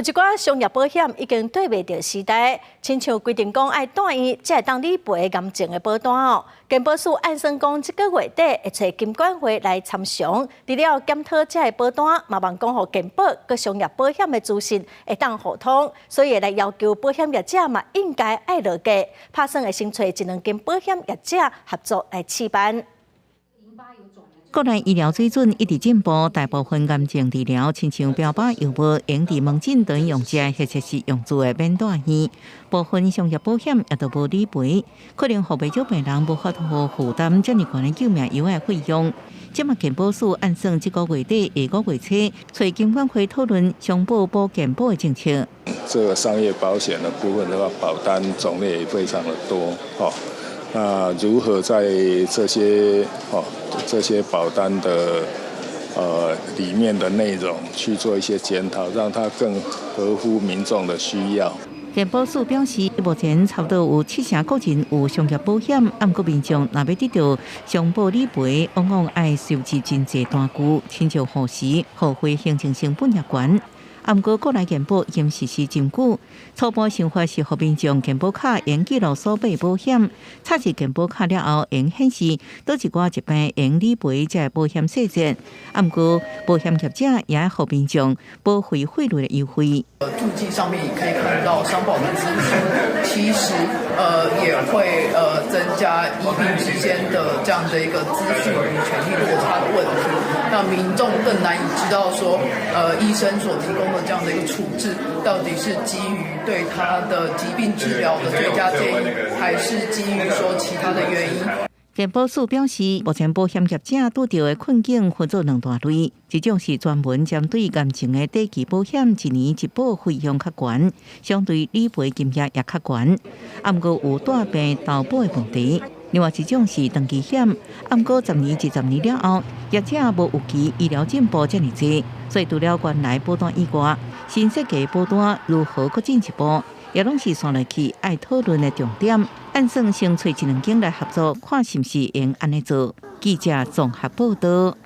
有一寡商業保險已經對袂著時代，親像規定講愛蹛院才會當理賠癌症的保單哦。健保署按算講，這個月底會揣金管會來參詳，除了檢討這个保單，嘛望講予健保佮商業保險的資訊會當互通，所以會來要求保險業者嘛應該愛落價，拍算會先揣一兩間保險業者合作來試辦。國內醫療水準一直進步，大部分癌症治療，親像標靶藥物，用佇門診等用食，或者是用注的免蹛院。部分商業保險也都無理賠，可能予袂少病人無法度負擔遮爾懸的救命藥的費用。這馬健保署按算這個月底下個月初，揣金管會討論商保補健保的政策。這個商業保險的部分的話，保單種類也非常的多，吼。那如何在這些保單的裡面的內容去做一些檢討，讓它更合乎民眾的需要。健保署表示，目前差不多有七成國人有商業保險，毋過民眾若欲得著商保理賠，往往愛收集真濟單據，親像護士、護費行政成本也懸。毋過國內健保已經實施真久，初步想法是予民眾健保卡用記錄所買保險，插入健保卡了後，會顯示佗一寡疾病會理賠這个保險細節。毋過保險業者也予民眾保費費率的優惠。注記上面也可以看到商保的資訊，其實也會增加醫病之間的這樣的一個資訊與權利落差的問題，讓民眾更難以知道說，醫生所提供的這樣的一個處置，到底是基於對他的疾病治療的最佳建議，還是基於說其他的原因？健保署表示，目前保險業者拄著的困境分做兩大類，一種是專門針對癌症的短期保險，一年一保費用較懸，相對理賠金額也較懸，毋過有帶病投保的問題。另外一種是長期險，毋過10年、20年了後，業者無預期醫療進步遮爾濟，所以除了原來保單以外，新設計保單如何閣進一步，也攏是紲落去愛討論的重點。按算先揣一兩間來合作，看是毋是會用按呢做。記者綜合報導。